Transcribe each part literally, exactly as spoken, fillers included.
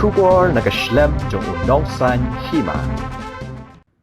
Khubor na ka shlem jong u nongsan hima.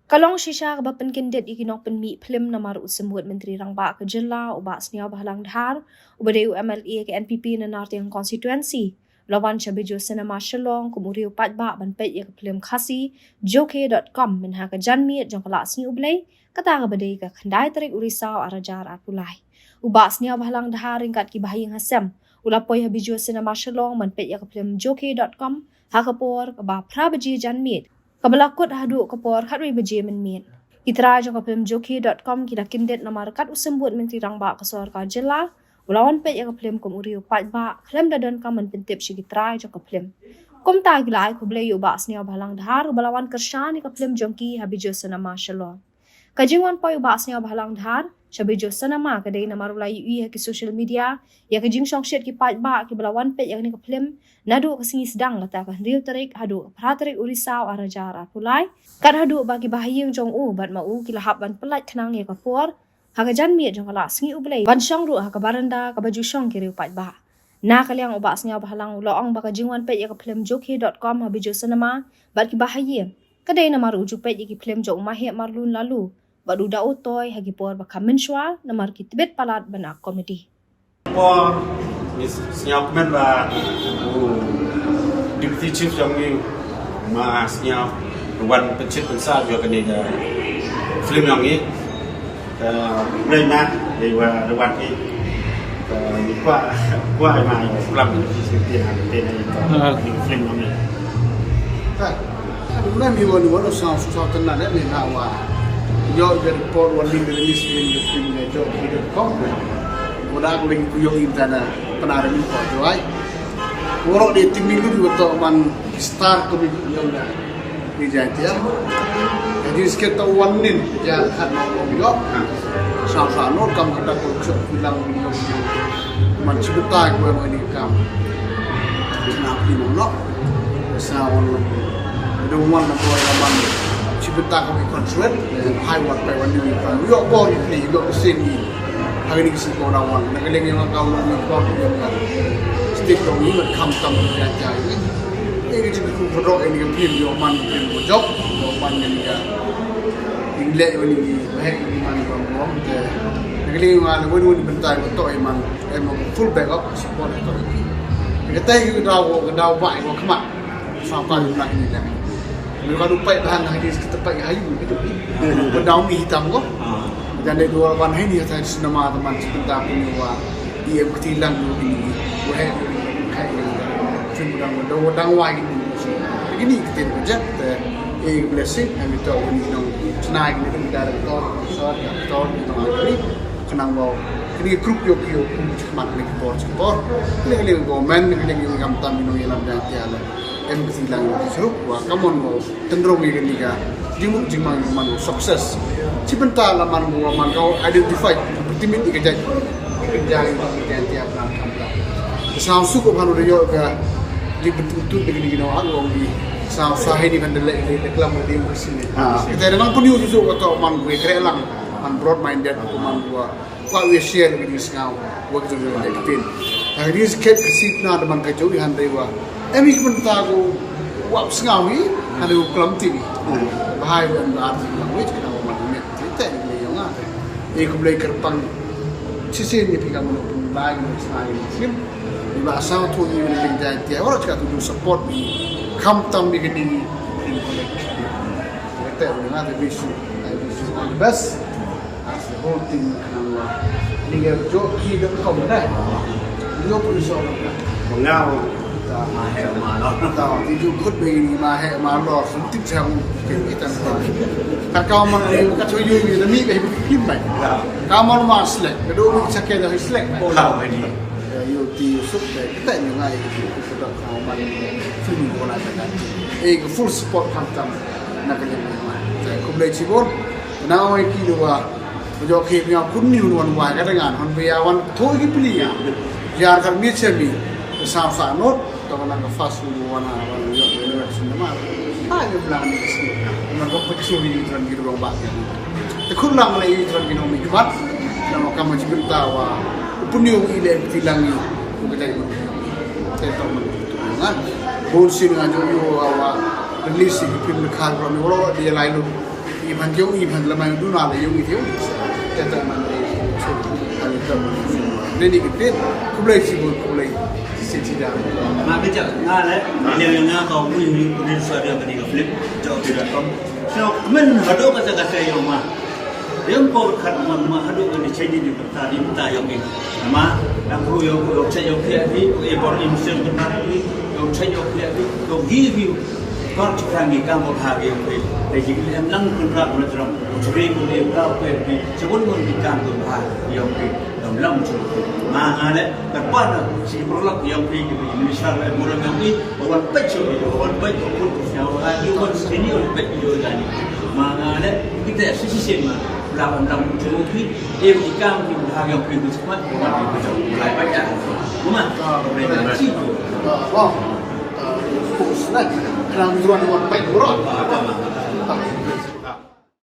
Ka long shisha kaba pynkyndit ïa ki nongpynmih phlim namar u symbud Myntri Rangbah ka jylla u Bah Sniawbhalang Dhar, uba dei u M L A ka N P P na Nartiang constituency, u la wan sha Bijou Cinema Shillong kum u riew paidbah ban peit ïa ka phlim Khasi Jokhe dot com mynha ka janmiet jong ka Lah Sngi U Blei, kata kaba dei ka khyndai tarik u Risaw ar hajar arphew lai. U Bah Sniawbhalang Dhar ryngkat ki bahaïing hasem u la poi ha Bijou Cinema Shillong ban peit ïa ka phlim Jokhe dot com ha ka por kaba phra baje janmiet, kaba la kut haduh ka por khatwei baje mynmiet. Ki trai jong ka phlim Jokhe dot com ki la kyndit namar kat u symbud Myntri Rangbah ka sorkar jylla u la wan peit ïa ka phlim kum u riew paidbah khlem da donkam ban pyntip sha ki trai jong ka phlim. Kumta ki la ai khublei ïa u Bah Sniawbhalang Dhar uba la wan kyrshan ïa ka phlim jong ki ha Bijou Cinema Shillong. Ka jingwan poi u Bah Sniawbhalang Dhar sha Bijou Cinema ka dei namar u la ïohi ha ki social media ïa ka jingshongshit ki paidbah kiba la wan peit ïa kane ka phlim naduh ka sngi sdang kata ka hynriew tarik haduh ka phra tarik u Risaw ar hajar arphew lai. Kat haduh ba ki bahaïing jong u bad ma u ki la hap ban pyllait khnang ïa ka por ha ka janmiet jong ka Lah Sngi U Blei ban shong ruh ha ka baranda kaba ju shong ki riew paidbah. Na ka liang u Bah Sniawbhalang u la ong ba ka jingwan peit ïa ka phlim Jokhe dot com ha Bijou Cinema bad ki bahaïing ka dei namar u ju peit ïa ki phlim jong u Maheh Marlun Laloo bad u da u toi ha ki por ba kham mynshuwa namar ki tbit palat ban ak komedi. Por, Miss Sniawkmen ba u Deputy Chief jong ngi, Ma Sniaw, wan pynchit pynsah jong kane ka film jong ngi. Ka Blei ma, dei wa da wan ngi. Ka ni kwa, kwa ma, klam ni, ni, ni, ni, ni, ni, film jong ngi. Mem i wan wan sa sa tena ne ne na wa. Yo ga report wan ling de mis ling de film ne jo ki de ko. Wada ko ling ku yo in tana panara min ko jo ai. Woro de timi lu wa to man star ko mi yo na. Ni ja tia. Jadi sket to wan nin ja khat no ko yo. Sa sa no kam kata ko so bilang ni yo. Man chibutai ko ni kam. Kina pino no. Sa on. Dong wan na boy na man. Chibutai ko control. Hai wat pai wan ni kam. Yo boy ni yo sini. Hari ni kisi ko na wan. Na kali ni wan kau ni ko ni. Stick ko ni kam kam ya ya. Ini kita ku produk ini kan film yo man film ko job. Yo man ni ya. Ingle wan ni. Bahek ni man ko. Te. Na kali ni wan wan ni bentai ko to man. Em, full back up, support authority. Kata hi ka daw, ka daw bai, ka khmat. Sa pa yu nak ni dah. Ni ka dupai bahan hadis kita pai hayu gitu. Ka daw ni hitam ko. Dan dia dua wan hai ni kata cinema teman sebentar pun wa. Ia ketilang dulu ini. Wahai, hai. Cuma dang, dang, dang wai ini. Ini kita project, eh, blessing, kami tahu ini nong senai ini director, producer, actor, ini nong ini. Khnang ba kine ki group ïoh ki ïoh kum ki khmat kine ki por ki por. Kine kine ki government kine kine ki kam tam ïoh ïalam Jaiñtia la. Em ki lang ki srup wa kamon ba tynrong ïa kine ka jingmut jingmang jingman success. Chi bynta la man ba man ka identify, bertimit ïa ka jait. Ïa ka jait ïa ka Jaiñtia plan kam tam. Sa suk ko ban ïoh ka jingbetul ïa kine kine ong di sa sa hi ni kan de le de klam di ong sini. Kita nang pun ïoh ju ko to man ko kre lang. Man broad minded ko man ko Kwah wi share wi ding sngaw wa ki jong le ktin. Ta ri sket ka sit na da man ka jong i han dei wa. Em i kmen ta ko wa sngaw i han dei wa klam ti ni. Bahai wa an ar ti lang wi kna wa man met ti te ni yong a. E kum lei kerpang. Sisi ni pi ka mo pun lai ni sngaw i film. Ni ba sa tu ni ni ding jai ti wa ka tu support ni. Kam tam ni ni ni. Te ni na te bisu. I wish you all the best. As the whole thing kan wa. Ni ga jo ki da ko da. Ni jo pu so. Ngau. Ta ma he ma lo. Ta ti ju khut be ni ma he ma lo. Sum ti chang ke ni tan ko. Ka ka ma ni ka cho yu ni ni be ki mai. Ka ma ma slek. Ka do ni cha ke da slek. Ka ni. Yu ti suk be. Ta ni ngai ki ku da ka ma ni. Sum ni ko na ta ka. E full support kan tam. Na ka ni ma. Khublei chibun. Na oi ki wa. Ba jok khie ba ïa kun ni wan wai ka dangan hon ba ïa wan thoi ki pli ïa. Ïa ka mi che mi. Sa sa not to ka nang ka fast food wan ha wan ïa wan ïa sin ma. Ha ïa blang ni sin. Na ko pek suri ni tran ki ruang ba. Te kun lang la i tran ki no mi kmat. Na ma ka ma jibin ta wa. Pun yu i le ti lang ni. Ko ka dai. Te to man. Ngan. Bun sien nga jong ïoh wa release ïa ki film Dkhar baroh, baroh dei lai lut. I phan jong i phan lama duna la ïoh i ïoh. Te te man i chu hal tam man. Ne ni ki pin. Khublei shibun, khublei. Sien sida. Nga bi ja nga le. Ni nga ka u ni ni sa dia ka ni ka film. Jong ki da kam. So men haduh kata kata ïoh ma. Ïoh por khat ma ma haduh ka ni chai ni ni ta ni ta ïoh ni. Ma, nang ko ïoh ko ïoh chai ïoh phi phi, ko e bor im sem ko na phi, ïoh chai ïoh phi phi, ïoh gi phi. Kor chukang ni kam ko ha ïoh phi. Te ji em nang ko ra ko ra. Chri ko ni ka phi phi. Chibun ko ni kam ko ha ïoh phi. Dam lam chu. Ma nga le, ka pa na, si paralok ïoh phi ki minister le, mura ïoh phi, wan pet chu, wan pet ko pun ko sia, wa ïoh wan sini wan pet ïoh jani. Ma nga le, kita si si sen ma, la wan lam chu phi, e ki kam ki ha ïoh phi ku sma, wan phi ku chu, lai pet ya. Kuma, re na chi ko. Wow. Khublei, khublei, wan pet, bro.